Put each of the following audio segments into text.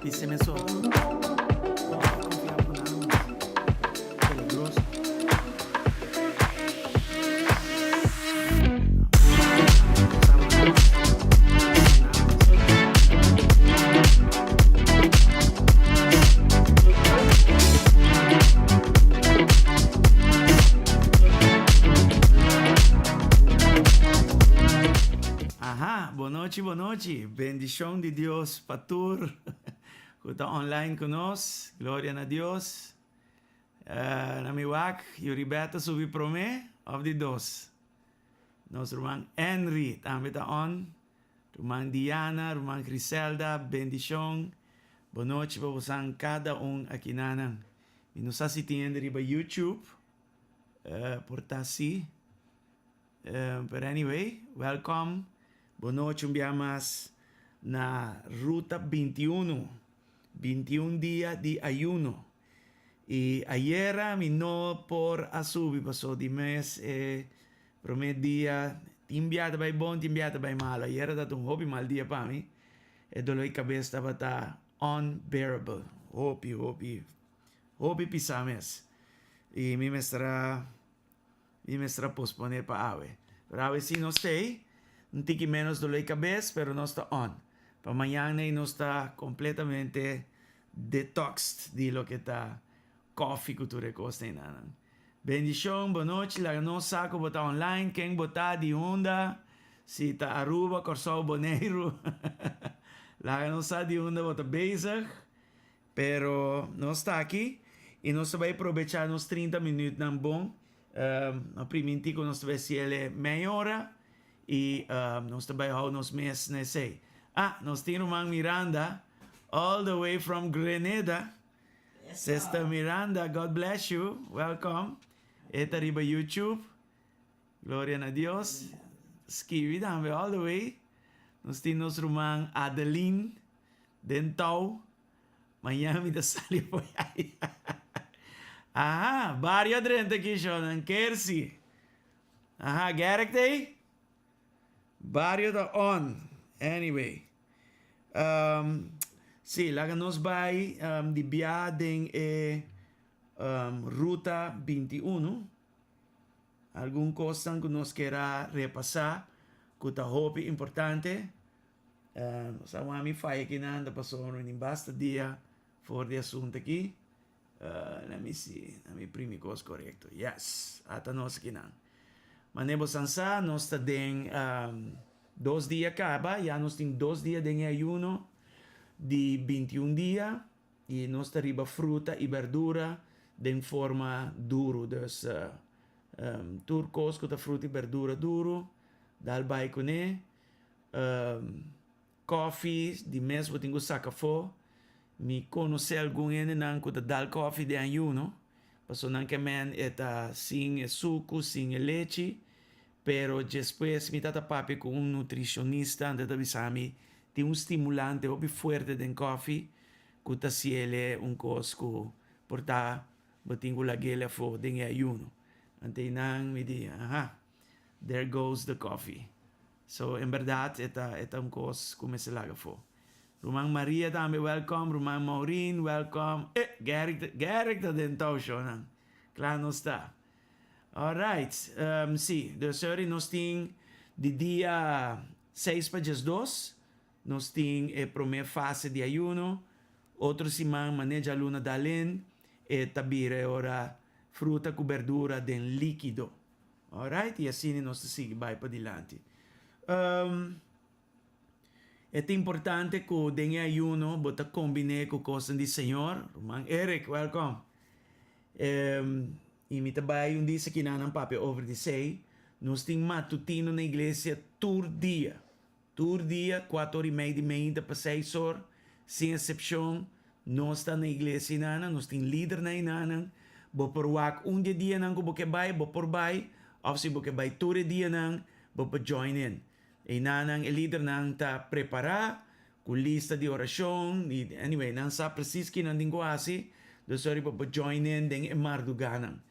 Bisa mesora. Konfia ku nan mas peligroso. Aha, bonochi, bonochi. Bendishon di Dios pa tur ku ta online ku nos. Gloria na Dios. Na mi wak, Yuribet ta subi promé òf di dos? Nos ruman Henry tambe ta on. Ruman Diana, ruman Griselda, bendishon. Bonochi pa bosan kada un akinanan. Mi no sa si tin hende riba YouTube, por ta si. Pero anyway, welcome. Bonochi un bia mas na Ruta 21. 21 dia di ayuno. Y ayera mi no por a subi paso di mes e prome dia tin bia ta bay bon tin bia ta bay malo. Ayera ta un hopi mal dia pa mi. E dolor di cabes tabata unbearable. Hopi hopi hopi pisa mes. Y mi mester a Mi mester a posponé pa awe. Pero awe sí nos ta ei. Un tiki ménos doló di kabes, pero nos ta on. Pa mañan ei nos ta kompletamente detoxed di loke ta kòfi ku tur e kos einan. Bendishon, bonochi, laga nos sa ku bo ta online, ken bo ta, di unda, si ta Aruba, Kòrsou, Boneiru. Laga nos sa di unda bo ta bezig. Pero nos ta aki y nos ta bay probecha nos 30 minuutnan bon. No priminti cu nos ta bay haciele mei ora y nos ta bay hou nos mes na esey. Ah, nos tin ruman Miranda all the way from Grenada. Sister Miranda, God bless you. Welcome. E ta riba YouTube. Gloria na Dios. Skibi tambe all the way. Nos tin nos ruman Adeline den touw. Mañana mi ta sali por ahí. Aha, bario a drenta aki, shownan. Kersi. Aha, Gerrit ei? Bario ta on. Anyway. Um, sí, laga nos bai um, di bia den e um, ruta 21. Algun kosnan ku nos kier a repasá ku ta hopi importante. Nos a wak mi faya kinan ta pasobra mi tin basta dia for di asuntu aki. Let me see, na mi primi kos korekto. Yes, ata nos kinan. Mane bo san sa, nos ta den dos dia kaba, ya nos tin dos dia den e ayuno di 21 dia i nos ta riba fruta i berdura den forma duru. Dus tur kos ku ta fruta i berdura duru, dal bai kuné. Kofi di mes bo tin ku saka afó. Mi konosé algun hendenan ku ta dal kofi den ayuno, pasobra nan ke men e ta sin e suku, sin e lechi. Pero despues mi ta ta papia ku un nutrishonista, anto e ta bisa mi tin un stimulante hopi fuerte den kofi ku ta siele un kos ku por ta bo tin ku lag'el afó den e ayuno. Anto einan mi di, aha, there goes the coffee. So en berdad e ta e ta un kos ku mester laga afó. Ruman Maria tambe welkom, ruman Maureen welkom. Eh, Gerrit Gerrit ta den tou shownan. Kla nos ta. Alright, um, si, dus sorry nos tin di dia seis pa 12 nos tin e promé fase di ayuno. Otro siman mane djaluna dalen e ta bira e ora fruta ku berdura den líkido. Alright, y asina nos ta sigui bai padilanti. Um, e ta importante cu den e ayuno bo ta combine cu cosnan di Señor. Ruman Eric, welcome. Um, y mi ta bai un dia aki nan papia over di esey. Nos tin matutino na iglesia tur dia. Tur dia, kuater or i mei di meinta pa seis or, sin eksepshon, nos ta na iglesia einanan, nos tin lidernan einanan. Bo por wak un di e dianan ku bo ke bai, bo por bai, òf si bo ke bai tur e dianan, bo por join in. Einanan e lidernan ta prepará ku lista di orashon, i anyway, nan sa presis ki nan tin ku hasi, dus ora bo por join in den e mardugánan.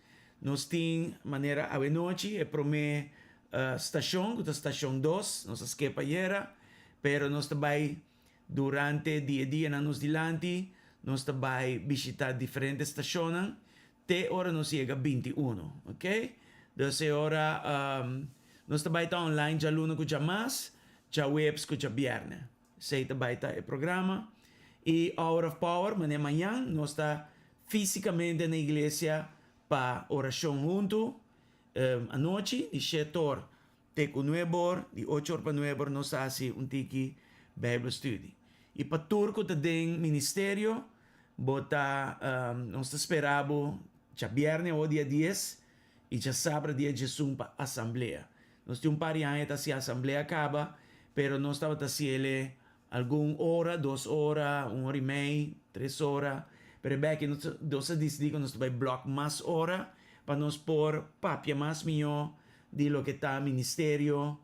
Nos tin manera awenochi e promé Stashon ku ta stashon dos, nos a skep ayera, pero nos ta bai Durante di e dianan nos dilanti, nos ta bai bishita diferente stashonnan te ora nos yega 21, ok? Dus e ora nos ta bai ta online djaluna ku djamas, djaweps ku djabièrnè. Esei ta bai ta e programa. I Hour of Power, manera mañan nos ta físikamente na iglesia pa orashon huntu anochi di shet'or Te ku nueb'or, di och'or pa nueb'or nos ta hasi un tiki Bijbelstudie. I pa tur ku ta den ministerio, bo ta, nos ta spera bo djabièrnè awor dia dies i djasabra dia diesun pa asamblea. Nos tin un par di aña ta hasi asamblea kaba, pero nos tabata hasiel algun ora, dos ora, un ora i mei, tres ora, pero e bèki nos nos a disidí ku nos ta bai blòk mas ora pa nos por papia mas mihó di loke ta ministerio,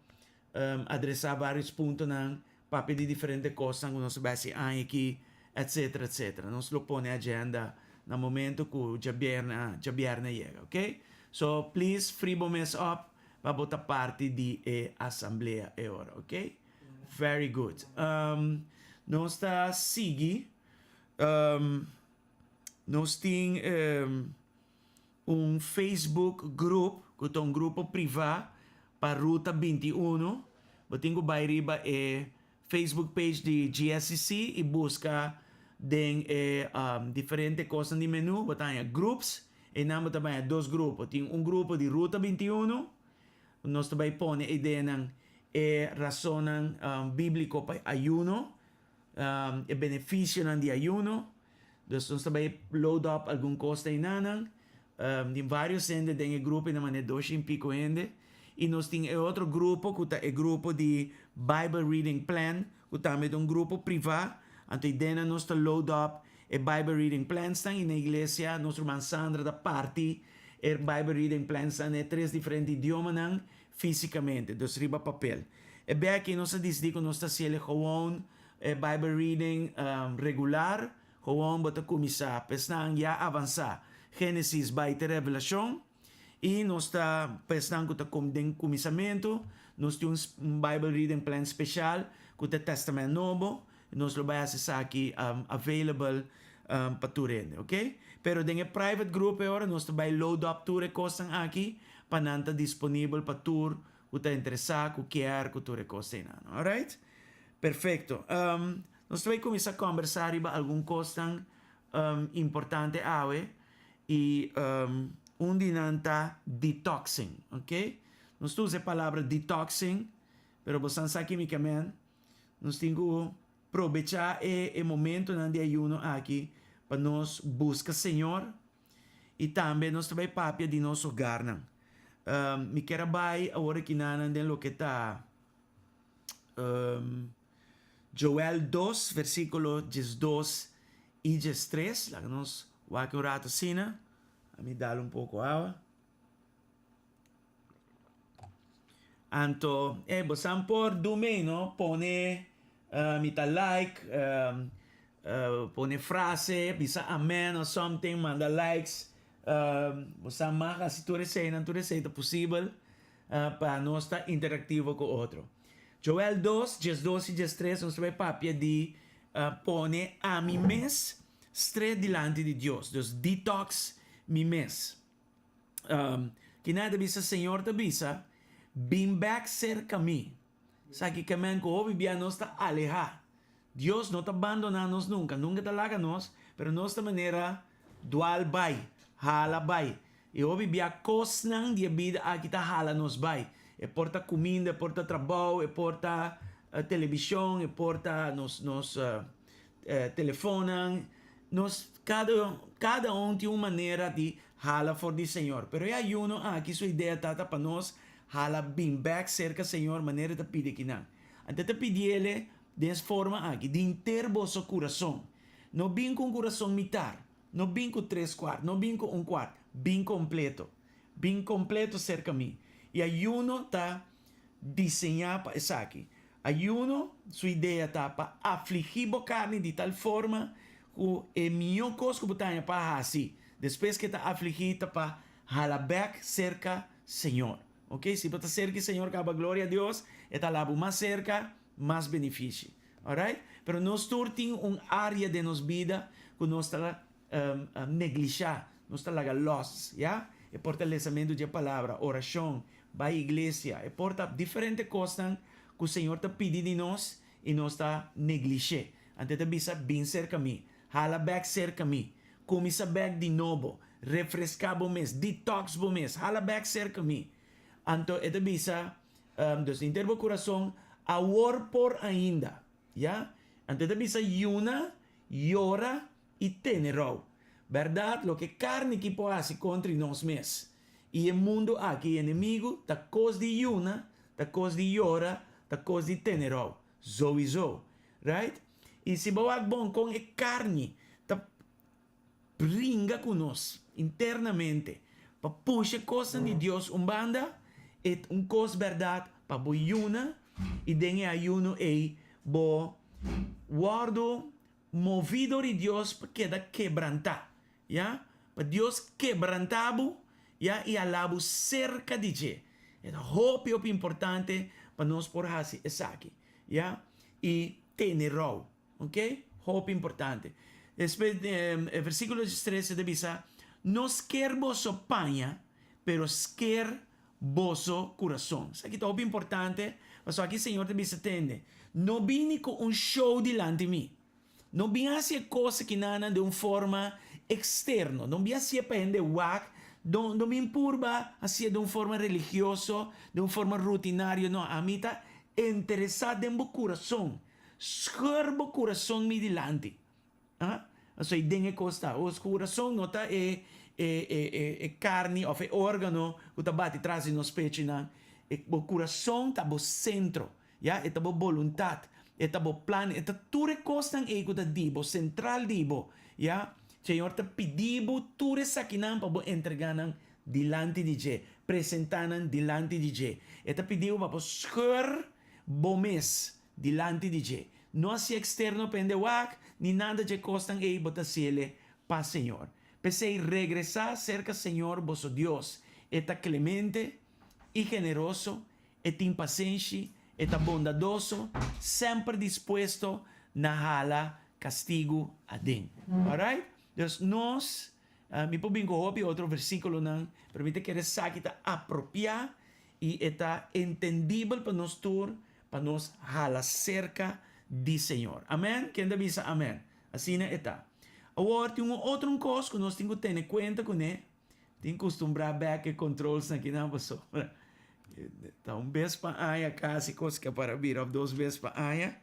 adresá vários puntonan, papia di diferente kosnan ku nos a bai hasi aña aki, etcetera, etcetera. Nos lo pone agenda na momento ku djabièrnè djabièrnè yega, oke? So, please free bo mes op pa bo ta parti di e asamblea e ora, oke? Very good. Nos ta sigui. Nos tin un Facebook group ku ta un grupo privá pa Ruta 21. Bo tin ku bai riba e Facebook page di GSCC i buska den e diferente kosnan di menu. Bo ta haña groups. Einan bo ta baña dos grupo. Tin un grupo di Ruta 21. Nos ta bai pone ideanan, e rasonnan bíbliko pa ayuno, e benefisionan di ayuno. Dus nos ta bai load up algun kos ta einanan. Tin vários hende den e grupo, e na manera dos i piko hende. I nos tin e otro grupo ku ta e grupo di Bible Reading Plan, ku tambe ta un grupo privá. Anto i den nan nos ta load up e Bible Reading Plansnan i na iglesia nos ruman Sandra ta parti e Bible Reading Plansnan na e tres diferente idiomanan físikamente, dus riba papel. E bèki nos a disidí ku nos ta hasiel e gewoon e Bible Reading regular, gewoon bo ta kuminsá pa esnan ya avansá Génesis bai te Revelashon. I nos ta, pa esnan ku ta kom den kuminsamentu, nos tin un Bible Reading Plan speshal ku ta Tèstamènt Nobo. Nos lo bai hasi esaki available pa tur hende, oke? Pero den e private group e ora nos ta bai load up tur e kosnan aki pa nan ta disponibel pa tur ku ta interesá, ku kier, ku tur e kos einan. Alright? Perfekto. Nos ta bai kuminsá kòmbersá riba algun kosnan importante awe. I un di nan ta detoxing, ok. Nos ta usa e palabra detoxing, pero bosan sa kimikament nos tin ku probecha e e momentonan di ayuno aki pa nos buska Señor i tambe nos ta bai papia di nos hogarnan. Mi kier a bai awor aki nanan den loke ta Joel dos versikulo 12 i 13, laga nos wak un rato asina, a mi dal un poko awa. Anto, eh, bosan por du mee, no? Pone mi ta like, pone frase, bisa amen or something, manda likes. Bosan mag hasi tur eseinan, tur esei ta posibel pa nos ta interaktivo ku otro. Joel dos, 12 i 13 nos ta bai papia di pone ami mes stret dilanti di Dios, dus detox mi mes. Kina ta bisa Señor ta bisa, bin bek serka mi. Esaki ke men ku hopi bia nos ta alehá. Dios no ta bandoná nos nunka, nunka ta laga nos, pero nos ta manera dual bai, hala bai. I hopi bia kosnan di e bida aki ta hala nos bai. E por ta kuminda, e por ta trabou, e por ta telebishon, e por ta nos nos telefonnan. Nos kada kada un tin un manera di hala for di Señor. Pero e ayuno aki su idea ta ta pa nos hala bin bek serka Señor manera e ta pidi kinan. Anto e ta pidiele den es forma aki, di henter boso kurason. No bin ku un kurason mitar. No bin ku tres kuart, no bin ku un kuart, bin kompleto. Bin kompleto serka mi. I ayuno ta diseñá pa esaki. Ayuno, su idea ta pa afligí bo karni di tal forma ku e mihó kos ku bo ta haña pa hasi despues ku e ta afligí ta pa hala bèk serka Señor. Oke, si bo ta serka e Señor kaba gloria a Dios, e ta hala bo mas serka, mas benefishi. Alright? Pero nos tur tin un área den nos bida ku nos ta neglishá, nos ta laga lòs, ya. E por ta lesamentu dje Palabra, orashon, bai iglesia, e por ta diferente kosnan ku Señor ta pidi di nos i nos ta neglish'é. Anto e ta bisa, Bin serka mi, hala bèk serka mi, kuminsá bèk di nobo, refreská bo mes, detox bo mes, hala bèk serka mi. Anto e ta bisa, Dus henter bo kurason, awor por ainda. Ya? Anto e ta bisa, Yuna, yora i tene rou. Bèrdat, loke karni ki por hasi kontri nos mes i e mundu aki, e enemigu, ta kos di yuna, ta kos di yora, ta kos di tene rou. Zowizo. Right? I si bo wak bon kon e karni ta bringa ku nos internamente pa pusha e kosnan di Dios un banda, e ta un kos bèrdat pa bo yuna i den e ayuno ei bo wòrdu moví dor di Dios pa keda kebrantá, ya, pa Dios kebrantá bo, ya, i halá bo serka di dje. E ta hopi hopi importante pa nos por hasi esaki, ya, i tene rou. Ok, hopi importante. Despues e versiculo diestres ta bisa, No sker boso paña, pero sker boso curason. Esaki ta hopi importante, pasobra aki Señor ta bisa, Tende, no bini cu un show dilanti mi. No bin haci e cos akinanan den un forma externo. No bin hacié pa hende wak, no no bin purba hacié den un forma religioso, den un forma rutinario. No, ami ta interesa den bo curason. Scheur bo kurason mi dilanti. Ah, pasobra ei den e kos ta. Os kurason no ta e e e e karni òf e órgano ku ta bati tras di nos pechinan. E bo kurason ta bo sentro, ya, e ta bo boluntat, e ta bo plan, e ta tur e kosnan ei ku ta di bo, sentral di bo, ya. Señor ta pidi bo tur esakinan pa bo entregá nan dilanti di dje, presentá nan dilanti di dje. E ta pidi bo pa bo scheur bo mes dilanti di dje. No hasi eksterno pa hende wak, ni nada dje kosnan ei bo ta hasiele pa Señor. P'esei regresá serka Señor boso Dios, e ta klemente i generoso, e tin pasenshi, e ta bondadoso, semper dispuesto na hala kastigu aden. Alright? Dus nos, mi por bin ku hopi otro versíkulonan, pero mi ta kere esaki ta apropiá I e ta entendibel pa nos tur pa nos hala serka di Señor. Amen? Ken ta bisa amen? Asina e ta. Awor tin un otro un kos ku nos tin ku tene kuenta kuné. Tin kustumbrá bèk e controls aki nan pasobra ta un bes pa aña kasi kos ke para bira òf dos bes pa aña.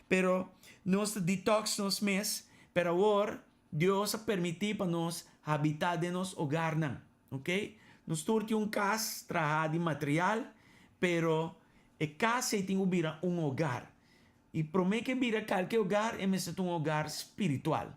Pero nos ta detox nos mes, pero awor Dios a permití pa nos habitá den nos hogarnan. Ok, nos tur tin un kas trahá di material, pero e kas ei tin ku bira un hogar. I promé ku e bira kalke hogar, e mester ta un hogar spiritual.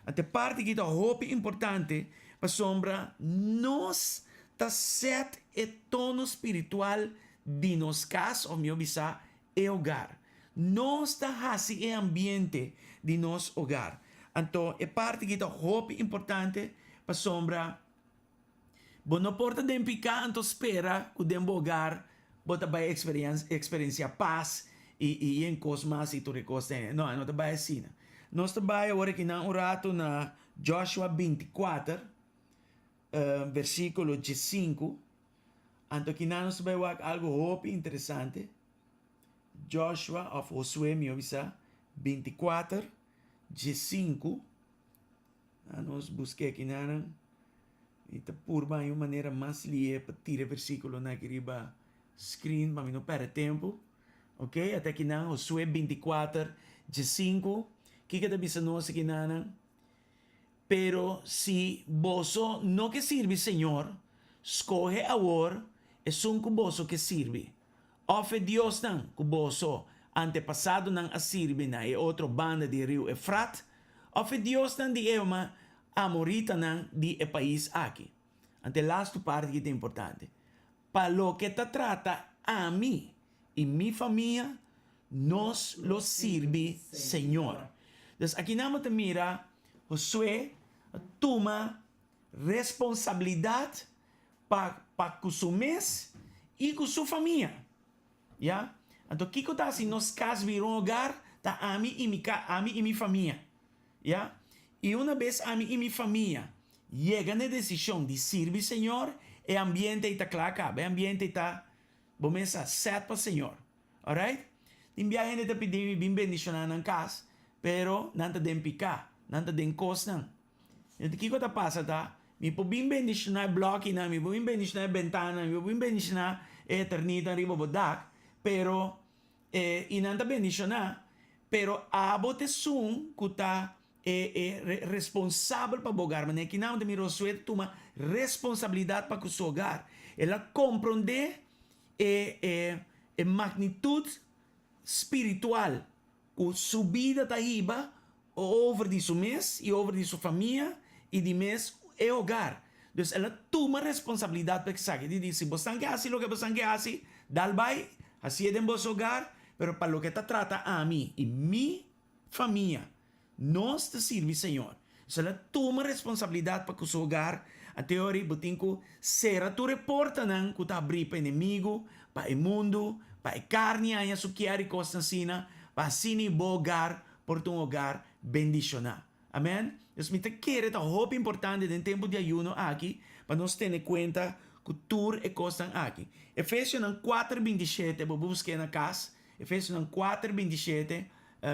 Anto e parti aki ta hopi importante pasobra nos ta sèt e tono spiritual di nos kas, òf mihó bisá, e hogar. Nos ta hasi e ambiente di nos hogar. Anto e parti aki ta hopi importante pasobra bo no por ta den piká anto spera ku den bo hogar bo ta bai eksperensiá pas i yen kos mas i tur e kos. No, e no ta bai asina. Nos ta bai awor akinan un ratu na Joshua 24, versíkulo 15. Anto akinan nos ta bai wak algu hopi interesante. Joshua òf Josué mi a bisa 24, 15. Nos busk'é akinan. Mi ta purba haña un manera mas lié pa tira e versíkulonan aki riba screen pa mi no pèrdè tempu. Ok, ata akinan Josué 24, 15. Kiko ta bisa nos akinanan? Pero si boso no ke sirbi Señor, skohe awor esun ku boso ke sirbi, òf e diosnan ku boso antepasadonan a sirbi na e otro banda di riu Efrat, òf e diosnan di e amoritanan di e pais aki. Anto e lastu parti ki ta importante, Pa loke ta trata ami i mi famia, nos lo sirbi Señor. Dus akinan bo ta mira Josué a tuma responsabilidat pa pa ku su mes i ku su famia. Ya. Anto kiko ta hasi nos kas bira un hogar? Ta ami i mi ka, ami i mi famia. Ya? I una bes ami i mi famia yega na e desishon di sirbi Señor, e ambiente ei ta kla kaba. E ambiente ei ta, bo mes sa, sèt pa Señor. Alright? Tin bia hende ta pidi mi bin bendishoná nan kas, pero nan ta den piká, nan ta den kosnan. Enton kiko ta pasa ta, mi por bin bendishoná e blòkinan, mi por bin bendishoná e bentananan, mi por bin bendishoná e eternitnan riba bo dak, pero e i nan ta bendishoná, pero abo ta esun ku ta e e responsabel pa bo hogar. Manera kinan ta mira Josué ta tuma responsabilidat pa ku su hogar. El a komprondé e e e magnitut spiritual ku su bida ta hiba over di su mes i over di su famia i di mes e hogar. Dus el a tuma responsabilidat pa esaki. Di di si bosan ke hasi loke bosan ke hasi, dal bai, hasié den boso hogar, pero pa loke ta trata ami i mi famia, nos ta sirbi Señor. Dus el a tuma responsabilidat pa ku su hogar. Anto e ora ei bo tin ku sera tur e portanan ku ta habrí pa enemigu, pa e mundu, pa e karni haña su kier i kosnan asina, pa asina i bo hogar por ta un hogar bendishoná. Amen. Dus mi ta kere ta hopi importante den tempu di ayuno aki pa nos tene kuenta ku tur e kosnan aki. Efesionan kuater 27, bo busk'é na kas, Efesionan kuater 27,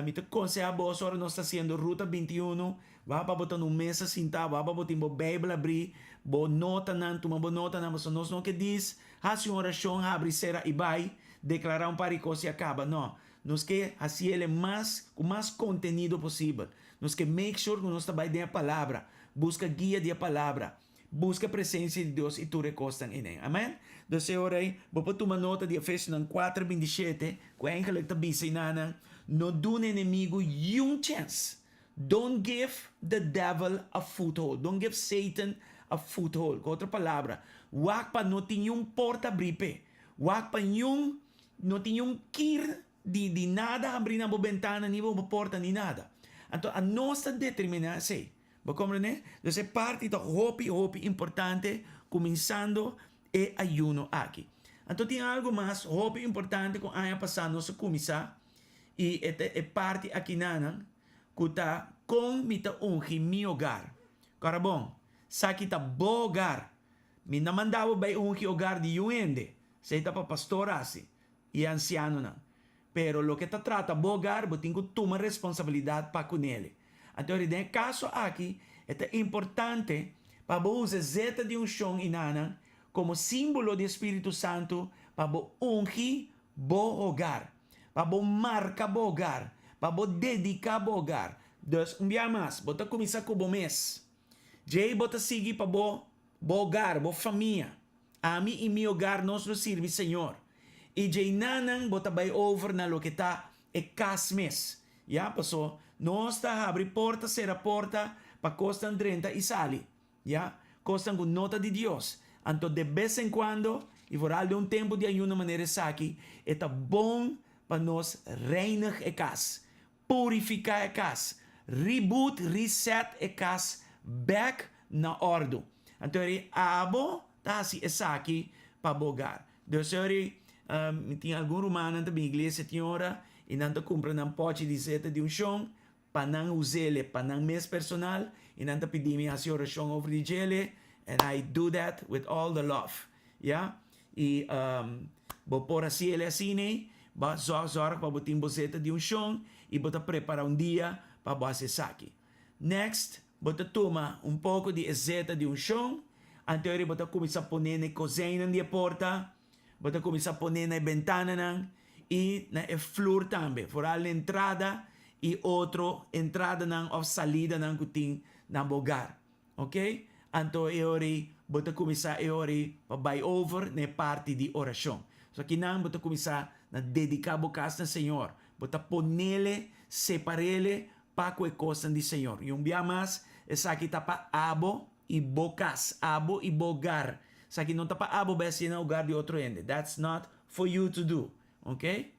mi ta konsehá boso ora nos ta hasiendo Ruta 21, wak pa bo ta na un mesa sintá, wak pa bo tin bo Beibel abrí, bo notanan, tuma bo notanan, pasobra nos no ke dis hasi un orashon, habri, sera i bai, deklará un par di kos i a kaba. No. Nos ke hasi el e mas ku mas kontenido posibel. Nos ke make sure ku nos ta bai den e Palabra, buska guia di e Palabra, buska presensia di Dios i tur e kosnan ei. Amen? Dus e ora ei bo por tuma nota di Efesionan kuater 27 ku eigenlijk ta bisa einanan, No duna enemigu yun chèns. Don't give the devil a foothold. Don't give Satan a foothold. Ku otro palabra, wak pa no tin yun porta abrí p'e. Wak pa yun No tin un kir di di nada habrí na bo bentana ni bo porta ni nada. Anto anos ta determiná esei. Bo komprendé? Dus e parti ta hopi hopi importante kuminsando e ayuno aki. Anto tin algu mas hopi importante ku aña pasá nos a kuminsá i e ta e parti akinanan ku ta kon mi ta ungi mi hogar. Kòrda bon, saki ta bo hogar. Mi no manda bo bai ungi hogar di yu hende. Esei ta pa pastor hasi i e ansianonan. Pero loke ta trata bo hogar, bo tin ku tuma responsabilidat pa kunele. Anto den e kaso aki e ta importante pa bo usa e zeta di unshon i nanan komo símbolo di e Spiritu Santu pa bo ungi bo hogar, pa bo marka bo hogar, pa bo dediká bo hogar. Dus, un bia mas, bo ta kuminsá ku bo mes. Djei bo ta sigui pa bo bo hogar, bo famia. Ami i mi hogar nos lo sirbi Señor. I djeinanan bo ta bai over na loke ta e kas mes. Ya, paso nos ta habri porta sera porta pa kosnan drenta i sali. Ya, kosnan ku no ta di Dios. Anto de bes en kuando, i vooral den un tempu di ayuno manera esaki, e ta bon pa nos reinig e kas. Purifiká e kas. Reboot, reset e kas bèk na òrdu. Anto eri abo ta hasi esaki pa bo hogar. Dus eri mi tin algun rumannan ta bin iglesia tin ora i nan ta kumpra nan pòchi di zeta di unshon pa nan us'ele pa nan mes personal i nan ta pidi mi hasi orashon over di djele and I do that with all the love. Ya. I bo por hasi el asina, bo zòrg pa bo tin bo zeta di unshon i bo ta prepará un dia pa bo hasi esaki. Next, bo ta tuma un poko di e zeta di unshon, anto eri bo ta kuminsá pone na e kozeinnan di e porta, bo ta kuminsá pone na e bentananan i na e flur tambe, foral na entrada i otro entradanan òf salidanan ku tin na bo hogar. Ok, anto e ora ei bo ta kuminsá e ora ei pa bai over na e parti di orashon. So akinan bo ta kuminsá na dediká bo kas na Señor. Bo ta ponele, separele pa ku e kosnan di Señor. I un bia mas, esaki ta pa abo i bo kas, abo i bo hogar. Esaki no ta pa abo bai hasié na hogar di otro hende. That's not for you to do. Ok?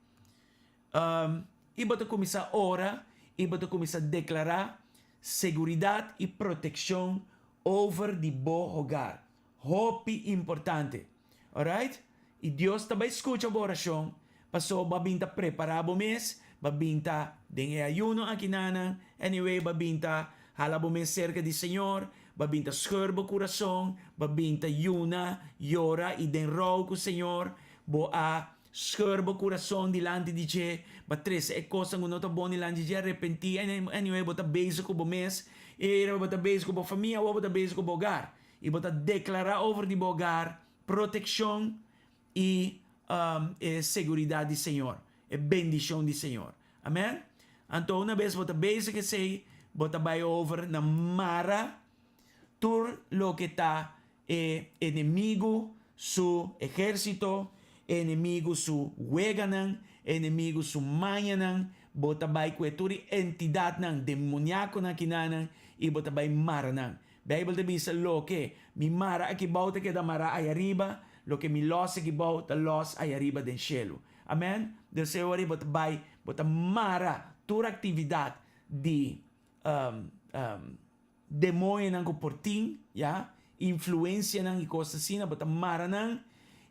I bo ta kuminsá ora i bo ta kuminsá deklará Seguridad y proteccion over di bo hogar. Hopi importante. Alright? Y Dios ta bay scucha bo oracion paso bo a bin ta prepara bo mes, B'a bin ta den e ayuno akinanan, anyway b'a bin ta hala bo mes serka di Señor, b'a bin ta scheur bo kurason, b'a bin ta yuna, yora i den rou ku Señor, bo a scheur bo kurason dilanti di dje, b'a trese e kosnan ku no ta bon dilanti di dje, arepentí, anyway bo ta bezig ku bo mes, i bo ta bezig ku bo famia, awor bo ta bezig ku bo hogar, i bo ta deklará over di bo hogar protekshon i e seguridat di Señor, e bendishon di Señor. Amen? Anto una bes bo ta bezig esei, bo ta bai over na mara tur loke ta e enemigu su ehérsito, e enemigu su weganan, e enemigu su mañanan, bo ta bai ku e tur e entidatnan demoniakonan kinanan i bo ta bai mara nan. Beibel ta bisa, Loke mi mara aki bou ta keda mará ayariba, loke mi lòs aki bou ta lòs ayariba den shelu. Amèn? Dus e ora ei bo ta bai, bo ta mara tur aktividat di demoñonan ku por tin, ya, influensianan i kos asina, bo ta mara nan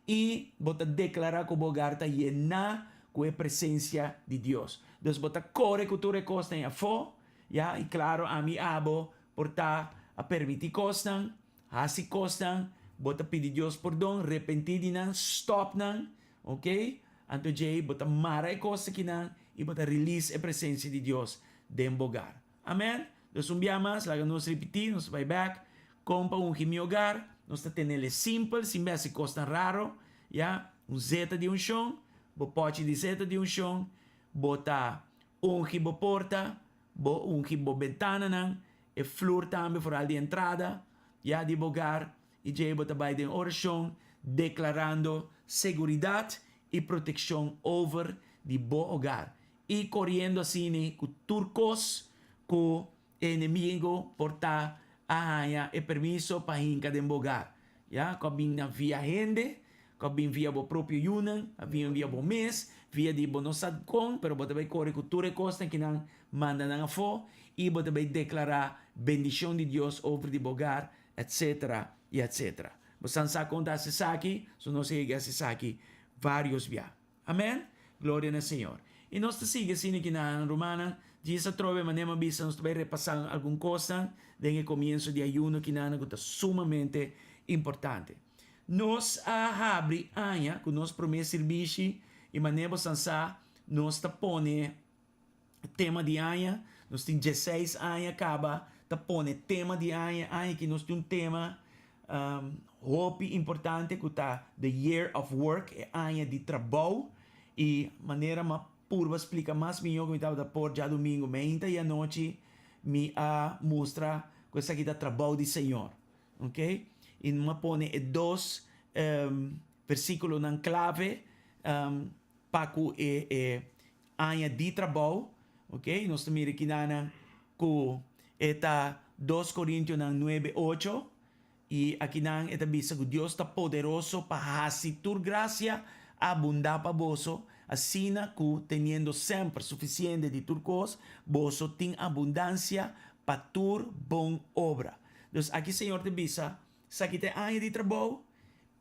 i bo ta deklará ku bo hogar ta yená ku e presensia di Dios. Dus bo ta kore ku tur e kosnan ei afó, ya, i klaro ami abo Por ta a permití kosnan, hasi kosnan, bo ta pidi Dios pordon, repentí di nan, stòp nan, ok? Anto djei bo ta mara e kos akinan i bo ta release e presensia di Dios den bo hogar. Amen? Dus un bia mas, laga nos ripití, nos ta bai bèk, kon pa ungi mi hogar, nos ta tenel'e simpel, sin bes hasi kosnan raro, ya, un zeta di unshon, bo pòchi di zeta di unshon, bo ta ungi bo porta, Bo ungi bo bentananan, e flur tambe foral di entrada, ya di bo hogar, i djei bo ta bai den orashon deklarando seguridat i protekshon over di bo hogar i koriendo asini ku tur kos ku e enemigo por ta a haña e permiso pa hinka den bo hogar, ya ku a bin na via hende, ku a bin via bo propio yunan, a bin via bo mes, via di bo no sa kon, pero bo ta bai kore ku tur e kosnan ki nan manda nan afó, i bo ta bai deklará bendishon di Dios over di bo hogar, etsetera i etsetera. Bo san sa kon ta hasi esaki, so nos a yega hasi esaki vários bia. Amen! Gloria na Señor. I nos ta sigui asina ki nan, rumannan. Djis atrobe manera mi a bisa nos ta bai repasá algun kosnan den e komienso di ayuno kinanan ku ta sumamente importante. Nos a habri aña ku nos promé sirbishi i manera bo san sa nos ta pone tema di aña. Nos tin dieseis aña kaba ta pone tema di aña. Aña aki nos tin un tema hopi importante ku ta The Year of Work, e aña di trabou. I manera mi a purba splika mas mihó ku mi tabata por djadumingu meinta i anochi mi a mustra ku esaki ta trabou di Señor. Ok, i mi a pone e dos versíkulonan klave pa ku e e aña di trabou, ok, nos ta mira kinanan ku e ta dos Korintionan nuebe ocho, i akinan e ta bisa ku Dios ta poderoso pa hasi tur grasia abundá pa boso, asina ku teniendo semper sufisiente di tur kos, boso tin abundansia pa tur bon obra. Dus aki Señor ta bisa, Esaki ta e aña di trabou,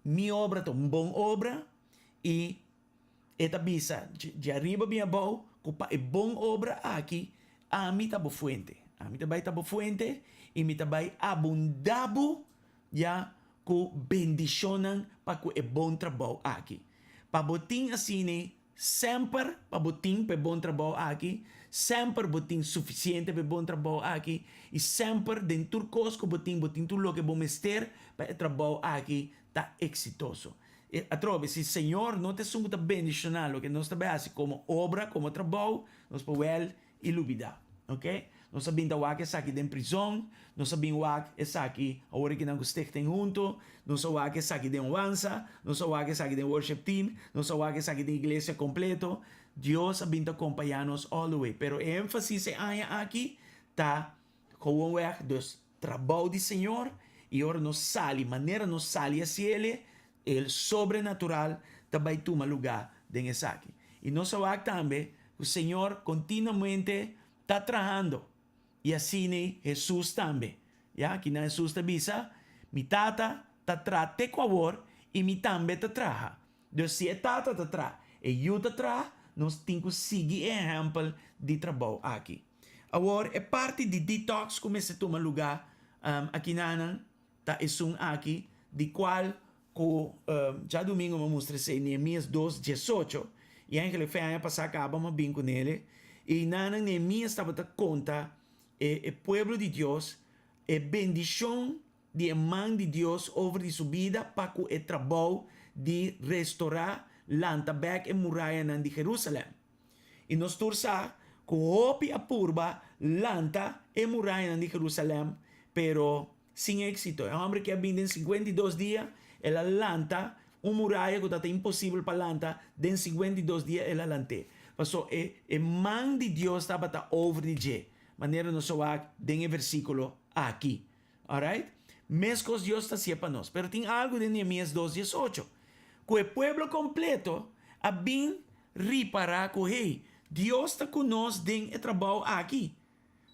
mi obra ta un bon obra, i E ta bisa djariba bin abou ku pa e bon obra aki ami ta bo fuente. Ami ta bai ta bo fuente i mi ta bai abundá bo ya ku bendishonnan pa ku e bon trabou aki. Pa bo tin asina semper pa bo tin pa e bon trabou aki, semper bo tin sufisiente pa e bon trabou aki i semper den tur kos ku bo tin bo tin tur loke bo mester pa e trabou aki ta eksitoso. E atrobe, si Señor no ta esun ku ta bendishoná loke nos ta bai hasi komo obra, komo trabou, nos por wèl i lubidá. Oke? Nos a bin ta wak esaki den prizon, nos a bin wak esaki awor aki nan ku Stichting Hunto, nos a wak esaki den Wansa, nos a wak esaki den Worship Team, nos a wak esaki den iglesia kompleto. Dios a bin ta kompañá nos all the way. Pero e énfasis e aña aki ta gewoonweg, dus Trabou di Señor, i ora nos sali manera nos sali hasiel, el sobrenatural ta bai tuma lugá den esaki. I nos a wak tambe ku Señor kontinuamente ta trahando, i asina Hesus tambe. Ya, kinan Hesus ta bisa, Mi Tata ta traha te ku awor, i mi tambe ta traha. Dus si e Tata ta traha, e Yu ta traha, nos tin ku sigui e ehèmpel di trabou aki. Awor e parti di detox ku mester tuma lugá akinanan ta esun aki di kual ku djadumingu mi a mustra esei Nehemias dos diesocho i eigenlijk fe aña pasá kaba mi a bin ku nele i nanan Nehemias tabata konta e e pueblo di Dios e bendishon di e man di Dios over di su bida pa ku e trabou di restorá lanta bèk e murayanan di Jerusalèm. I nos tur sa ku hopi a purba lanta e murayanan di Jerusalèm, pero sin éksito. E hòmber ki a bin den 52 dia, el a lanta un muraya ku tabata imposibel pa lanta, den 52 dia el a lant'é. Pasobra e e man di Dios tabata over di dje, manera nos a wak den e versíkulo aki. Alright? Meskos Dios ta hasié pa nos. Pero tin algu den Nehemías dos diesocho, ku e pueblo kompleto a bin ripará ku, hey, Dios ta ku nos den e trabou aki.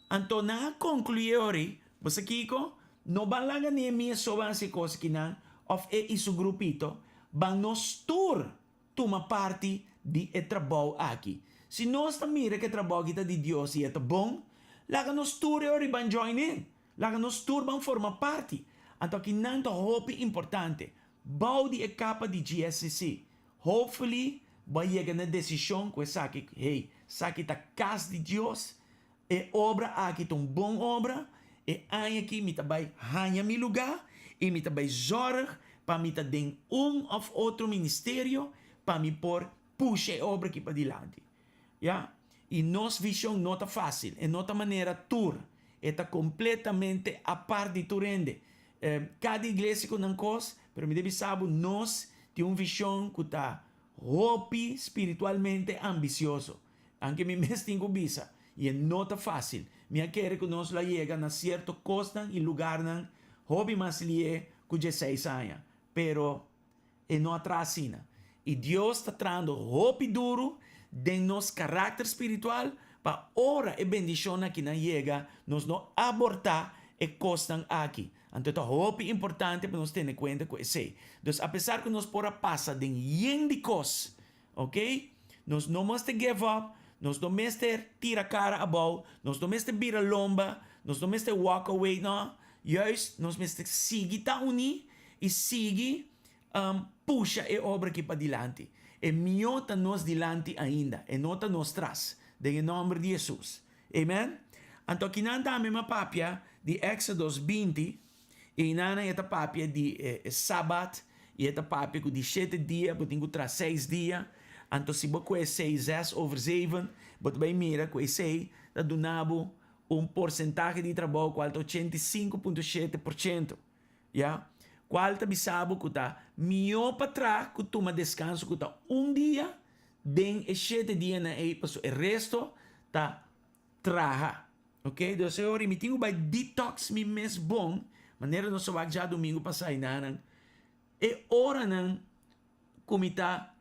Anto nan a konkluí e ora, Bo sa kiko? No ban laga Nehemías so ban hasi e kos akinan, òf e i su grupito. Ban nos tur tuma parti di e trabou aki. Si nos ta mira ku e trabou aki ta di Dios i e ta bon, laga nos tur e ora ban join in. Laga nos tur ban forma parti. Anto akinan ta hopi importante. Bou di e kapa di GSCC. Hopefully bo a yega na e desishon ku esaki, hey, esaki ta kas di Dios, e obra aki ta un bon obra, e aña aki mi ta bai haña mi lugá i mi ta bai zòrg pa mi ta den un òf otro ministerio pa mi por pusha e obra aki padilanti. Ya. I nos vishon no ta fásil, e no ta manera tur, e ta kompletamente apart di tur hende. Kada iglesia ku nan kos, pero mi ta bisa bo nos tin un vishon ku ta hopi spiritualmente ambisioso. Anke mi mes tin ku bisa, i e no ta fásil. Mi a kere ku nos lo a yega na sierto kosnan i lugarnan hopi mas lié ku dieseis aña, pero E no a traha asina. I Dios ta trahando hopi duru den nos karakter spiritual pa ora e bendishonnan akinan yega, nos no abortá e kosnan aki. Anto ta hopi importante pa nos tene kuenta ku esei. Dus apesar ku nos por a pasa den yen di kos, oke, nos no mester give up, nos no mester tira kara abou, nos no mester bira lomba, nos no mester walk away, no. Juist nos mester sigui ta uní i sigui pusha e obra aki padilanti. E mihó ta nos dilanti ainda, e no ta nos tras, den e nòmber di Hesus. Amen. Anto akinan tambe mi a papia di Éxodos 20, i einan e ta papia di e Sabat, i e ta papia ku di shete dia bo tin ku traha seis dia. Anto si bo kue seis zes over zeven, bo ta bai mira ku esei ta duna bo un porsentahe di trabou kual ta 85.7%. Ya. Kual ta bisa bo ku ta mihó pa traha ku tuma deskanso ku ta un dia den e shete dianan ei pasobra e resto ta traha. Ok, dus e ora mi tin ku bai detox mi mes bon, manera nos a wak djadumingu pasá enanan, e oranan ku mi ta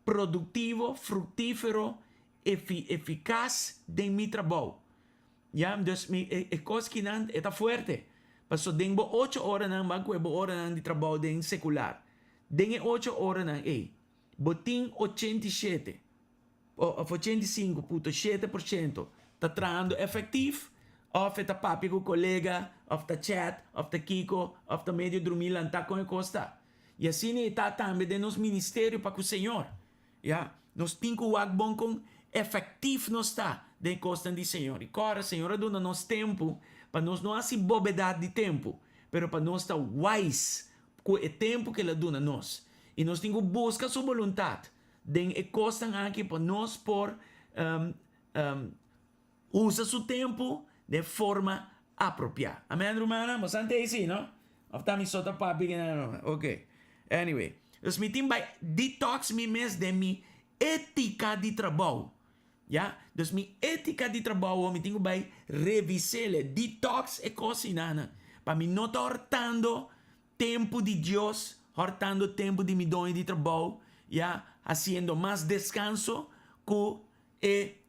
produktivo, fruktífero, efikas den mi trabou. Ya, dus mi e e kos kinan e ta fuerte. Paso den bo ocho oranan ban ku e bo oranan di trabou den sekular. Den e ocho oranan ei, bo tin 87 òf 85.7% ta trahando efektief òf e ta papia ku kolega òf ta chat òf ta kiko òf ta medio drumí lantá kon e kos ta. I asina e ta tambe den nos ministerio pa ku Señor. Ya, nos tin ku wak bon kon efektif nos ta den e kosnan di Señor. I kòrda, Señor a duna nos tempu pa nos no hasi bobedat di tempu, pero pa nos ta wise ku e tempu ku El a duna nos. I nos tin ku buska Su boluntat den e kosnan aki pa nos por Usa su tempu den forma apropiá. Amen, rumannan? Bo sa ntei si, no? Of ta mi so ta papia ki nan? Ok. Anyway. Dus mi tin bai detox mi mes den mi étika di trabou. Ya? Dus mi étika di trabou mi tin ku bai revis'el. Detox e kosinanan. Pa mi no ta hortando tempu di Dios, hortando tempu di mi doño di trabou, ya, hasiendo mas deskanso ku e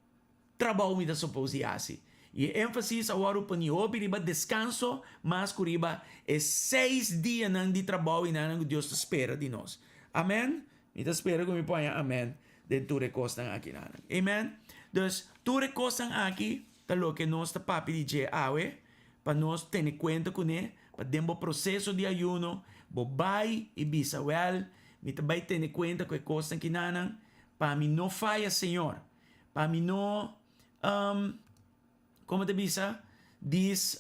Trabou mi ta supos di hasi. I e énfasis a wòrdu poni hopi riba deskanso mas ku riba e seis dianan di trabou i nan ku Dios ta spera di nos. Amèn? Mi ta spera ku mi por haña amèn. den tur e kosnan akinan. Amen. Dus tur e kosnan aki ta loke nos ta papia di dje awe, pa nos tene kuenta kuné, pa den bo proseso di ayuno bo bai i bisa, wèl, mi ta bai tene kuenta ku e kosnan kinanan, pa mi no faya Señor, pa mi no, Como ta bisa, dis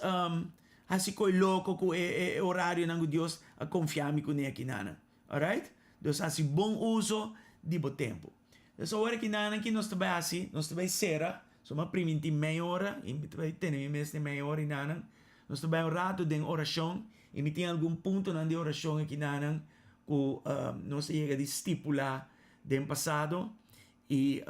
haci coy loco cu e horarionan cu Dios a confia mi cune akinanan. Alright? Dus haci bon uso di bo tempo. Dus awor akinanan ki nos ta bay haci? Nos ta bay cera, so mi a priminti mei ora y mi ta bay tene mi mes den mei ora inanan. Nos ta bay un rato den oracion y mi tin algun puntonan di oracion akinanan cu nos a yega di stipula den pasado. I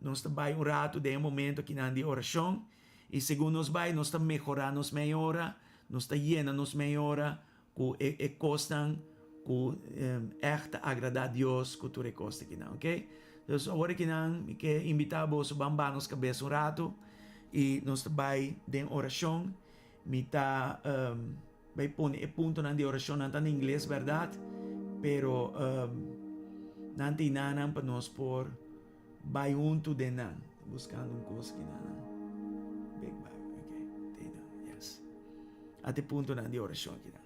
nos ta bai un ratu den e momento akinan di orashon, i segun nos bai nos ta mehorá nos mei ora, nos ta yena nos mei ora ku e e kosnan ku ègt ta agradá Dios ku tur e kos akinan, oke. Dus awor akinan mi ke invitá boso ban baha nos kabes un ratu i nos ta bai den orashon. Mi ta bai pone e puntonan di orashon, nan ta na ingles bèrdat, pero nan ta inanan pa nos por bai huntu den nan. Buskando un kos aki nan. Big Bible, ok, ta einan, yes. Ata e puntonan di orashon aki nan.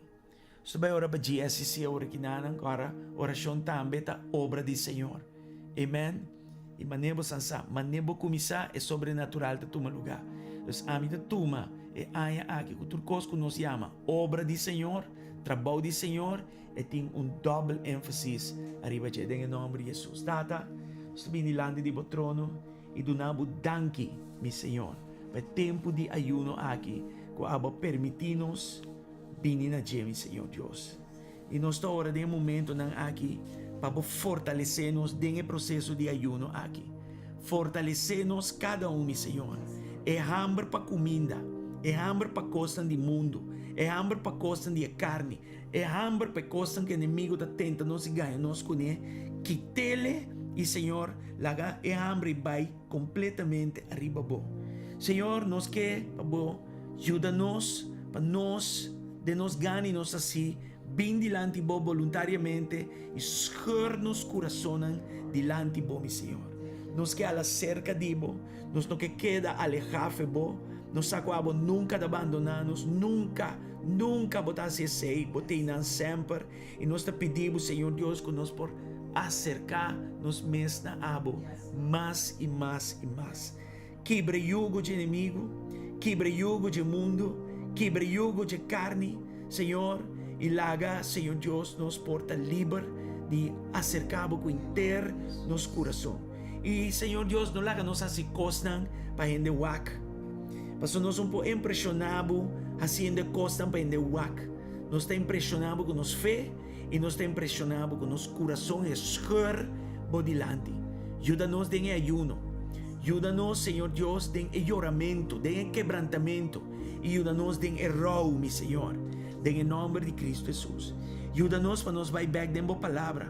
Nos ta bai ora pa GSCC awor aki nan, ora orashon tambe ta obra di Señor. Amen. I manera bo san sa, manera bo kuminsá, e sobrenatural ta tuma lugá. Dus ami ta tuma e aña aki ku tur kos ku nos yama obra di Señor, trabou di Señor, e tin un dòbel énfasis ariba dje den e nòmber di Hesus. Tata, nos ta bini dilanti di bo trono i duna bo danki, mi Señor, pa e tempu di ayuno aki ku abo a permití nos bini na dje, mi Señor Dios. I nos ta ora den e momentonan aki pa bo fortalesé nos den e proseso di ayuno aki. Fortalesé nos kada un, mi Señor. E hamber pa kuminda, e hamber pa kosnan di mundu, e hamber pa kosnan di e karni, e hamber pa e kosnan ku enemigu ta tenta nos i gaña nos kuné, kit'ele i, Señor, laga e hamber ei bai kompletamente ariba bo. Señor, nos ke pa bo yuda nos pa nos. Den nos gana i nos hasi bin dilanti Bo boluntariamente i scheur nos kurasonnan dilanti Bo, mi Señor. Nos ke hala serka di Bo, nos no ke keda alehá fe Bo. Nos sa ku abo nunka ta bandoná nos, nunka, nunka Bo ta hasi esei, Bo ta einan semper. I nos ta pidi Bo, Señor Dios, ku nos por aserká nos mes na abo mas i mas i mas. Kibra e yugo dje enemigu, kibra e yugo dje mundu, kibra e yugo dje karni, Señor, i laga, Señor Dios, nos por ta liber di aserká Bo ku henter nos kurason. I, Señor Dios, no laga nos hasi kosnan pa hende wak, pasobra nos no por impreshoná Bo hasiendo e kosnan pa hende wak. Nos ta impreshoná Bo ku nos fe i nos ta impreshoná Bo ku nos kurason e scheur Bo dilanti. Yuda nos den e ayuno. Yuda nos, Señor Dios, den e yoramentu, den e kebrantamentu, i yuda nos den e rou, mi Señor, den e nòmber di Kristu Hesus. Yuda nos pa nos bai bèk den Bo Palabra,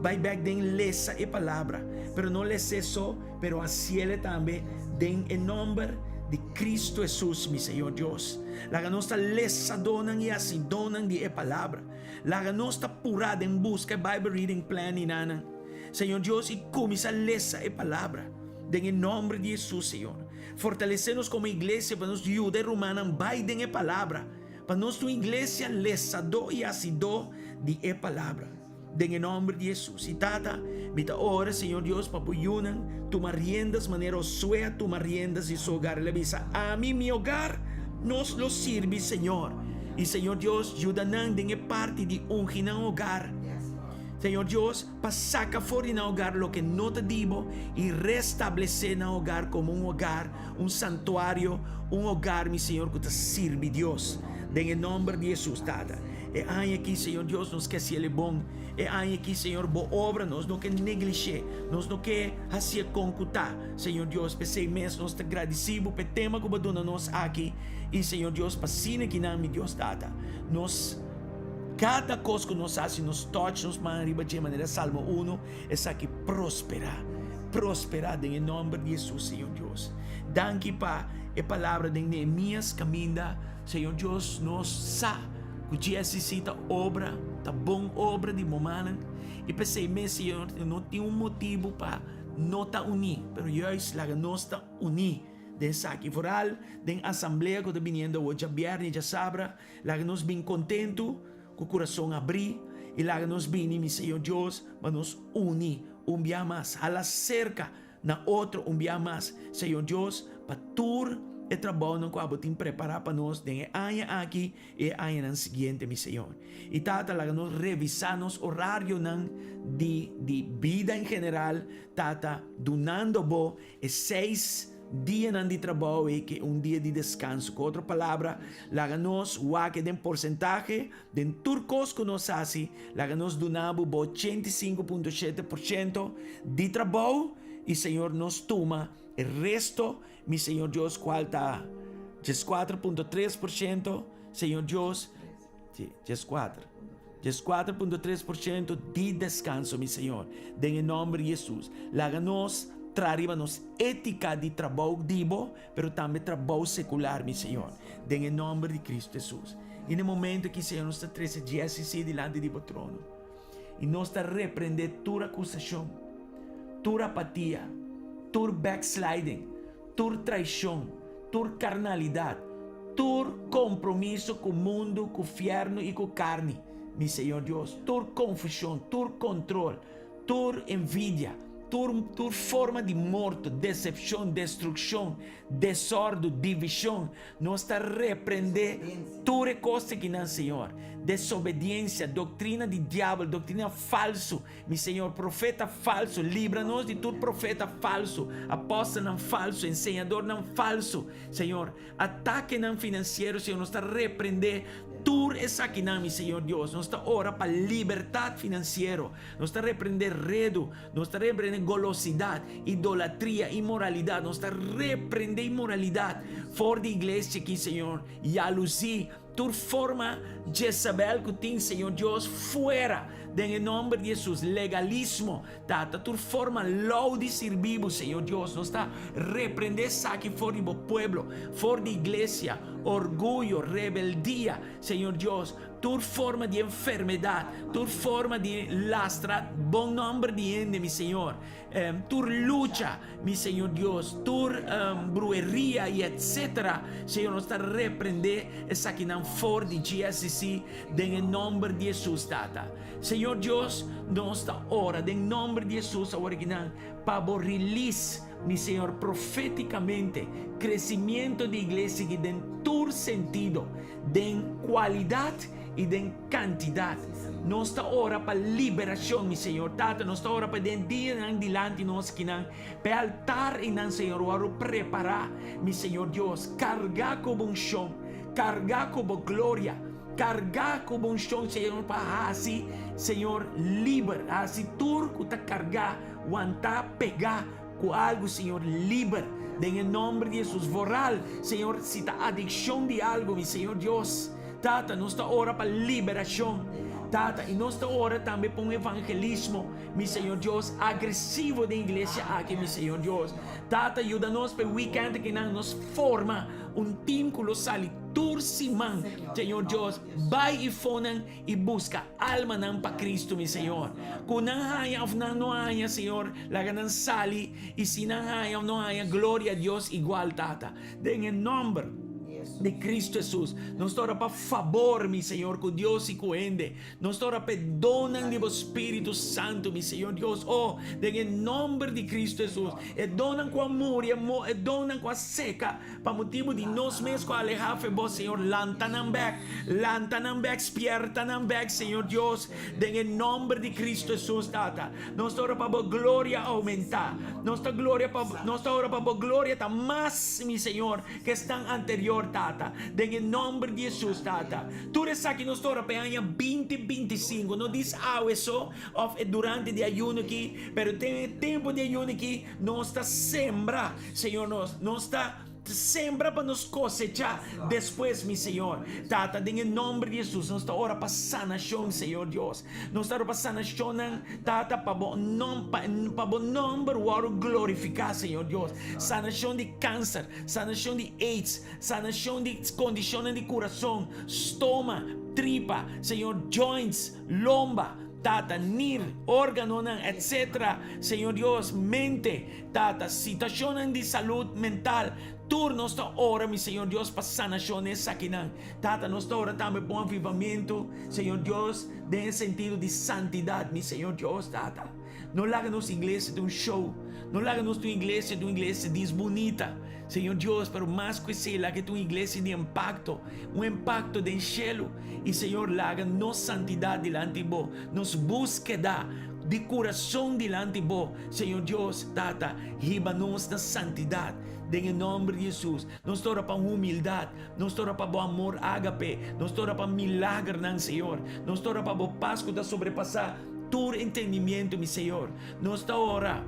bai bèk den lesa e Palabra, pero no les'é so, pero hasiel'e tambe den e nòmber di Kristu Hesus, mi Señor Dios. Laga nos ta lesadónan i hasidónan di e Palabra. Laga nos ta purá den buska e Bible Reading Plan i nannan. Señor Dios, i cuminsa lesa e Palabra. Den e nomber di Jesus, Señor. Fortalece nos como iglesia pa nos yuda e rumannan bay den e Palabra. Pa nos ta un iglesia lesadó i hacidó di e Palabra. Den e nomber di Jesus. I Tata, mi ta ora, Señor Dios, pa bo yunan tuma riendas manera Josué a tuma riendas di su hogar. El a bisa, Ami i mi hogar, nos lo sirbi Señor. I Señor Dios, yuda nan den e parti di ungi nan hogar. Señor Dios, pa saca for di nan hogar loke no ta di bo i restablece nan hogar como un hogar, un santuario, un hogar, mi Señor, cu ta sirbi Dios. Den e nomber di Jesus, Tata. E aña aki, Señor Dios, nos ke haci el e bon. E aña aki, Señor, bo obra nos no ke neglishe, nos no ke hacié con cu ta, Señor Dios. P'esey mes nos ta gradici bo p'e tema cu bo a duna nos aki. I, Señor Dios, pa asina kinan, mi Dios Tata, nos. Kada kos ku nos hasi, nos touch nos man riba dje manera Salmo uno, esaki prosperá, prosperá den e nòmber di Hesus, Señor Dios. Danki pa e palabra den Nehemias kaminda, Señor Dios, nos sa ku GSCC ta obra, ta bon obra di bo mannan, i p'esei mes, Señor, no tin un motibu pa. no ta uní, pero juist laga nos ta uní den esaki. Vooral den asamblea ku ta biniendo awor djabièrnè i djasabra, laga nos bin kontentu, ku kurason abrí, i laga nos bini, mi Señor Dios, pa nos uni un bia mas, hala serka na otro un bia mas, Señor Dios, pa tur e trabounan ku abo tin prepará pa nos den e aña aki i e añanan siguiente, mi Señor. I Tata, laga nos revisá nos orarionan di di bida en general, Tata, dunando Bo e seis dianan di trabou ei ke un dia di deskanso. Ku otro palabra, laga nos wak den porsentahe den tur kos ku nos hasi, laga nos duna bo bo 85.7% di trabou i Señor nos tuma e resto, mi Señor Dios, kual ta 14.3%, Señor Dios, sí, 14. 14.3% di deskanso, mi Señor, den e nòmber di Hesus. Laga nos traha riba nos étika di trabou di bo, pero tambe trabou sekular, mi Señor, den e nòmber di Kristu Hesus. I na e momento aki, Señor, nos ta trese Jesse dilanti di bo trono. I nos ta reprendé tur akusashon, tur apatia, tur backsliding, tur traishon, tur karnalidat, tur kompromiso ku mundu, ku fièrnu i ku karni, mi Señor Dios, tur konfushon, tur kontrol, tur envidia, tur tur forma di morto, desepshon, destrukshon, desòrdu, divishon, nos ta reprendé tur e kos akinan, Señor. Desobediensia, doktrina di diabel, doktrina falsu, Mi Señor, profeta falsu, libra nos di tur profeta falsu, apòstelnan falsu, enseñadornan falsu, Señor, atakenan finansiero, Señor, nos ta reprendé tur esakinan, mi Señor Dios, nos ta ora pa libertat finansiero, nos ta reprendé redu, nos ta reprendé golosidat, idolatria, inmoralidat, nos ta reprendé inmoralidat for di iglesia aki, Señor, yalusí, Tur forma Jezabel ku tin Señor Dios fuera den e nomber di Jesus legalismo tata tur forma lou di sirbi bo Señor Dios nos ta reprende esaki for di bo pueblo for di iglesia orguyo rebeldia Señor Dios tur forma di enfermedad tur forma di lastra bon nomber di hende mi Señor Tur lucha, mi Señor Dios, tur brueria y etcetera, Señor, nos ta reprende esakinan for di GSCC den e nomber di Jesus, Tata. Señor Dios, nos ta ora den nomber di Jesus awor akinan pa bo release, mi Señor, profeticamente crecimiento di iglesia aki den tur sentido, den cualidad y den cantidad. Nos ta ora pa liberacion, mi Señor. Tata, nos ta ora pa den dianan dilanti nos kinan, pa e altar einan, Señor, wòrdu prepará, mi Señor Dios, cargá cu bo uncion, cargá cu bo gloria, cargá cu bo uncion, Señor, pa haci, Señor, liber, haci tur cu ta cargá, wantá, pegá cu algu, Señor, liber, den e nomber di Jesus. Vooral, Señor, si ta adiccion di algu, mi Señor Dios. Tata, nos ta ora pa liberashon, Tata, i nos ta ora tambe pa un evangelismo, mi Señor Dios, agresivo den iglesia aki, mi Señor Dios. Tata, yuda nos pa e weekend akinan nos forma un team ku lo sali tur siman, Señor Dios, bai i fonan i buska almanan pa Cristo, mi Señor. Ku nan haña òf nan no haña, Señor, laga nan sali, i si nan haña òf no haña, gloria a Dios igual, Tata. Den e nòmber di Cristo Hesus, nos ta ora pa fabor, mi Señor, ku Dios i ku hende. Nos ta ora pa e donnan di bo Spiritu Santu, mi Señor Dios. Oh, den e nòmber di Cristo Hesus, e donnan ku a muri, e donnan ku a seka pa motibu di nos mes ku a alehá fe bo, Señor, lanta nan bèk, lanta nan bèk, spièrta nan bèk, Señor Dios, den e nòmber di Cristo Hesus, Tata. Nos ta ora pa bo gloria oumentá. Nos ta gloria pa, nos ta ora pa bo gloria ta mas, mi Señor, ke esnan anterior, Tata. Den e nòmber di Hesus, Tata. Tur esaki nos ta ora pa e aña 2025. No dis awe so òf e durante di ayuno aki, pero den e tempu di ayuno aki nos ta sembra, Señor, nos, nos ta. Sembra pa nos kosechá despues, mi Señor. Tata, den e nomber di Hesus, nos ta ora pa sanashon, Señor Dios. Nos ta ora pa sanashonnan, Tata, pa bo nom, pa, pa bo nomber wòrdu glorifiká, Señor Dios. Sanashon di kanser, sanashon di aids, sanashon di kondishonnan di kurason, stoma, tripa, Señor, joints, lomba. Tata, nir, órganonan, etc. Señor Dios, mente, Tata, situashonnan di salud mental, tur nos ta ora, mi Señor Dios, pa sanashon den esakinan. Tata, nos ta ora tambe pa un avivamentu, Señor Dios, den e sentido di santidat, mi Señor Dios, Tata. No laga nos iglesia ta un show, no laga nos ta un iglesia ta un iglesia dis bunita, Señor Dios, pero mas ku esei laga e ta un iglesia di impakto, un impakto den shelu. I Señor, laga nos santidat dilanti Bo, nos búskeda di kurason dilanti Bo, Señor Dios, Tata, hiba nos na santidat den e nòmber di Hesus. Nos ta ora pa humildat, nos ta ora pa Bo amor ágape, nos ta ora pa milagernan, Señor. Nos ta ora pa Bo pas ku ta sobrepasá tur entendimiento, mi Señor. Nos ta ora,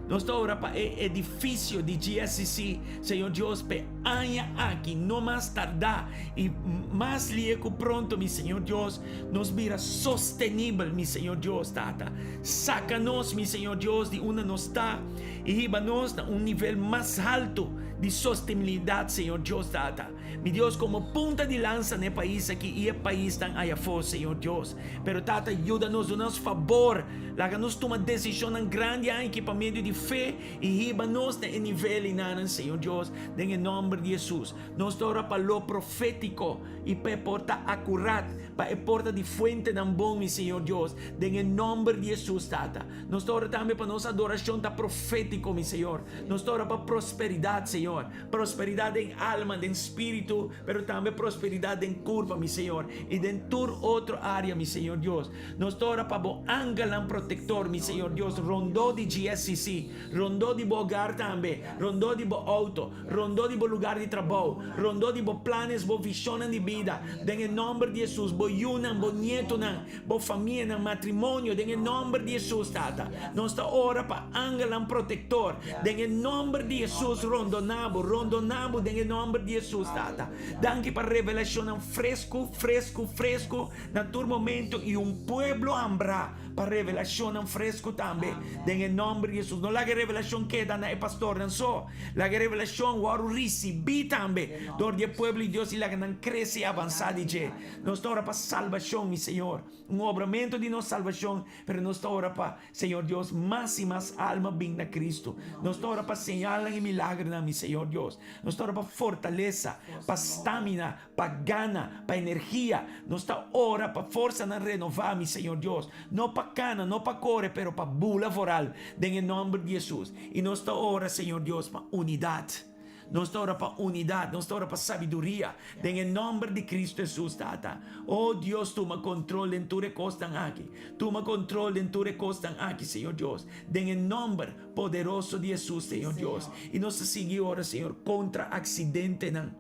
nos ta ora pa e edifisio di GSCC, Señor Dios, p'e aña aki, no mas tardá i mas lie ku pronto, mi Señor Dios, nos bira sostenibel, mi Señor Dios, Tata. Saka nos, mi Señor Dios, di unda nos ta i hiba nos na un nivel mas haltu di sostenibilidat, Señor Dios, Tata. Mi Dios, komo punta di lansa na e pais aki i e paisnan ayafó, Señor Dios. Pero Tata, yuda nos, duna nos fabor, laga nos tuma desishonnan grandi aki pa medio di fe i hiba nos na e nivel einanan, Señor Dios, den e nòmber di Hesus. Nos ta ora pa lo profétiko i pa e por ta akurat, pa e por ta di fuentenan bon, mi Señor Dios, den e nòmber di Hesus, Tata. Nos ta ora tambe pa nos adorashon ta profétiko, mi Señor. Nos ta ora pa prosperidat, Señor. Prosperidat den alma, den spiritu, pero tambe prosperidat den kurpa, mi Señor, i den tur otro área, mi Señor Dios. Nos ta ora pa bo angelnan protektor, mi Señor Dios, rondó di GSCC, rondó di bo hogar tambe, rondó di bo outo, rondó di bo lugar di trabou, rondó di bo planes, bo vishonnan di bida, den e nòmber di Hesus, bo yunan, bo nietonan, bo famianan, matrimonio, den e nòmber di Hesus, Tata. Nos ta ora pa angelnan protektor, den e nòmber di Hesus, rondoná bo, rondoná bo den e nòmber di Hesus, Tata. Danki pa revelashonnan fresku, fresku, fresku na tur momento i un pueblo hambrá pa revelashonnan fresku tambe, den e nòmber di Hesus. No laga e revelashon keda na e pastornan so, laga e revelashon wòrdu risibí tambe dor di e pueblo di Dios i laga nan krese i avansá di dje. Nos ta ora pa salbashon, mi Señor, un obramentu di nos salbashon, pero nos ta ora pa, Señor Dios, mas i mas alma bin na Cristo. Nos ta ora pa señalnan i milagernan, mi Señor Dios. Nos ta ora pa fortalesa, pa stamina, pa gana, pa energia. Nos ta ora pa forsanan renová, mi Señor Dios. No pa kana, no pa kore, pero pa bula foral, den e nòmber di Hesus. I nos ta ora, Señor Dios, pa unidat. Nos ta ora pa unidat, nos ta ora pa sabiduria, den e nòmber di Kristu Hesus, Tata. O Dios, tuma kontrol den tur e kosnan aki. Tuma kontrol den tur e kosnan aki, Señor Dios, den e nòmber poderoso di Hesus, Señor Dios. I nos ta sigui ora, Señor, kontra aksidentenan.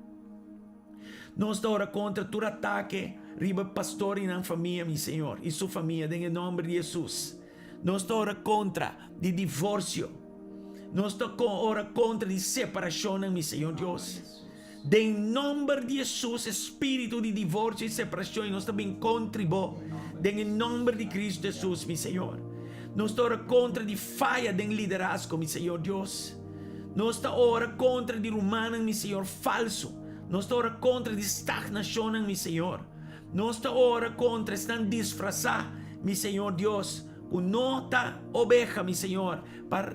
Nos ta ora kontra tur atake riba e pastor i nan famia, mi Señor, i su famia, den e nòmber di Hesus. Nos ta ora kontra di divorsio. Nos ta ora kontra di separashonnan, mi Señor Dios. Den nòmber di Hesus, e spiritu di divorsio i separashon, i nos ta bin kontri bo den e nòmber di Kristu Hesus, mi Señor. Nos ta ora kontra di faya den liderazgo, mi Señor Dios. Nos ta ora kontra di rumannan, mi Señor, falsu. Nos ta ora kontra di stagnashonnan, mi Señor. Nos ta ora kontra esnan disfrasá, mi Señor Dios, ku no ta obeha, mi Señor, pa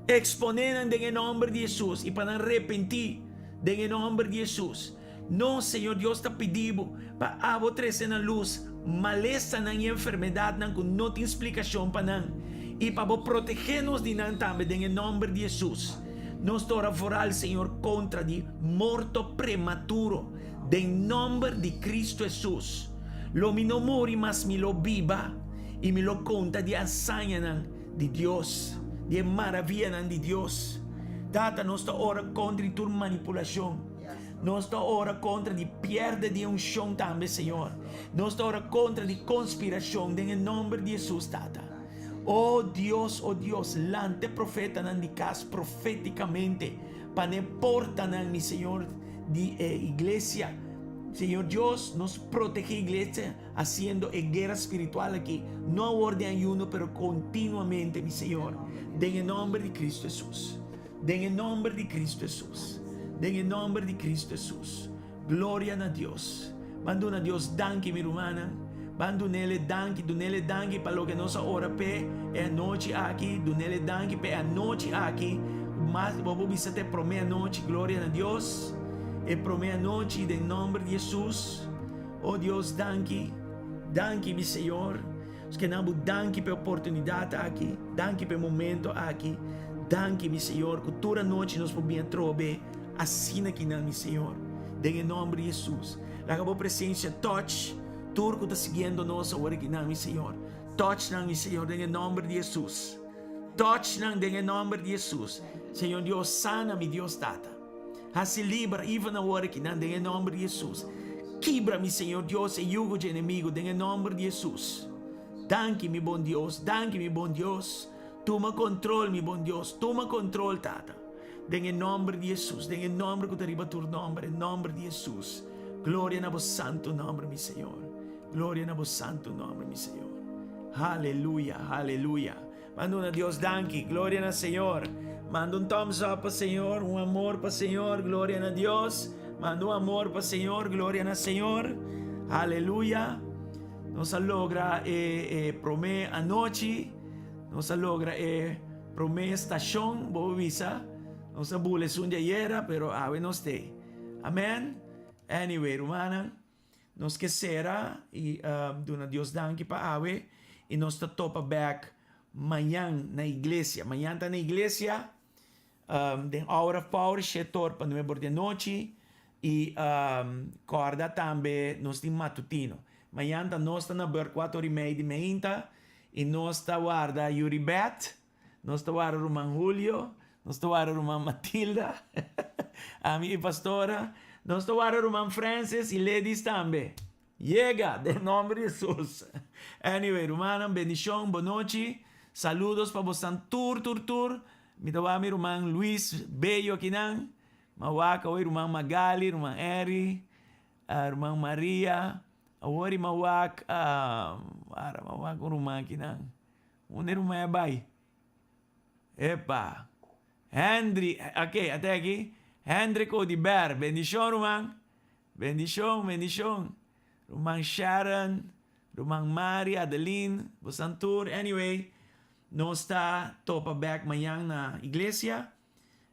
eksponé nan den e nòmber di Hesus i pa nan repentí den e nòmber di Hesus. Nos, Señor Dios, ta pidi Bo pa abo trese na lus malesanan i enfermedatnan ku no tin splikashon pa nan i pa Bo protegé nos di nan tambe den e nòmber di Hesus. Nos ta ora foral, Señor, kontra di morto prematuro. Den nomber di Cristo Hesus, lo mi no muri mas mi lo biba y mi lo conta di hazañanan di Dios, di e maravianan di Dios. Tata, nos ta ora contra di tur manipulacion. Nos ta ora contra di pierde di uncion tambe, Señor. Nos ta ora contra di conspiracion den e nomber di Hesus, Tata. Oh Dios, oh Dios, lanta e profetanan di cas profeticamente pa n'e portanan, mi Señor. di e iglesia. Señor Dios, nos protege iglesia haciendo e guera spiritual aki, no awor den ayuno, pero continuamente, mi Señor, den e nomber di Cristo Hesus. Den e nomber di Cristo Hesus. Den e nomber di Cristo Hesus. Gloria na Dios. Ban duna Dios danki, mi rumannan. Ban dunele danki, dunele danki pa loke nos a ora p'e e anochi aki, dunele danki p'e anochi aki, mas bo por bisa ta e prome anochi, gloria na Dios, e prome anochi den nomber di Jesus. O Dios danki, danki mi Señor, nos ke nan bo danki p'e oportunidad aki, danki p'e momento aki, danki mi Señor ku tur anochi nos por bin atrobe asina kinan mi Señor, den e nomber di Jesus. Laga bo presencia touch tur ku ta siguiendo nos awor akinan mi Señor. Touch nan mi Señor den e nomber di Jesus. Touch nan den e nomber di Jesus. Señor Dios sana mi Dios Tata. Hasi liber even awor akinan den e nomber di Jesus. Kibra mi Señor Dios e yugo dje enemigo den e nomber di Jesus. Danki mi bon Dios, danki mi bon Dios. Tuma control mi bon Dios, tuma control Tata. Den e nomber di Jesus, den e nomber cu ta riba tur nomber, e nomber di Jesus. Gloria na bo santo nomber, mi Señor. Gloria na bo santo nomber, mi Señor. Haleluya, haleluya. Manda una Dios danki. Gloria na Señor. Manda un thumbs up pa Señor, un amor pa Señor. Gloria na Dios. Manda un amor pa Señor. Gloria na Señor. Haleluya. Nos a logra e, e prome anochi. Nos a logra e prome stashon, bo bisa. Nos a bula esun di ayera, pero awe nos t'ei. Amen. Anyway, rumannan, nos ke sera i duna Dios danki pa awe i nos ta topa bek mañan na iglesia. Mañan ta na iglesia den Hour of Power, shete or pa nuebe or di anochi. I kòrda tambe nos tin matutino. Mañan ta nos ta na bèr kuater or i mei di meinta i nos ta warda Yuribeth, nos ta warda ruman Julio, nos ta warda ruman Matilda, ami i pastora, nos ta warda ruman Francis i Ledis tambe. Yega den nomber di Jesus. Anyway rumannan bendicion bonochi saludos pa bosnan tur tur tur mi ta wak mi ruman Luis Bello akinan ma wak awor ruman Magali ruman Henry ruman Maria awor ma wak ara ma wak un ruman akinan unda e ruman a bay epa Hendry ok ate aki Hendrik Odiber bendicion ruman. Bendishon, bendishon. Ruman Sharon, ruman Mari, Adeline, bosan tur. Anyway, nos ta topa bek mañan na iglesia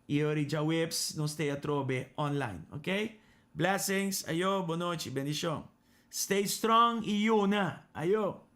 y ora djaweps nos ta atrobe online, ok? Blessings, ayo, bonochi, bendishon. Stay strong y yuna, ayo.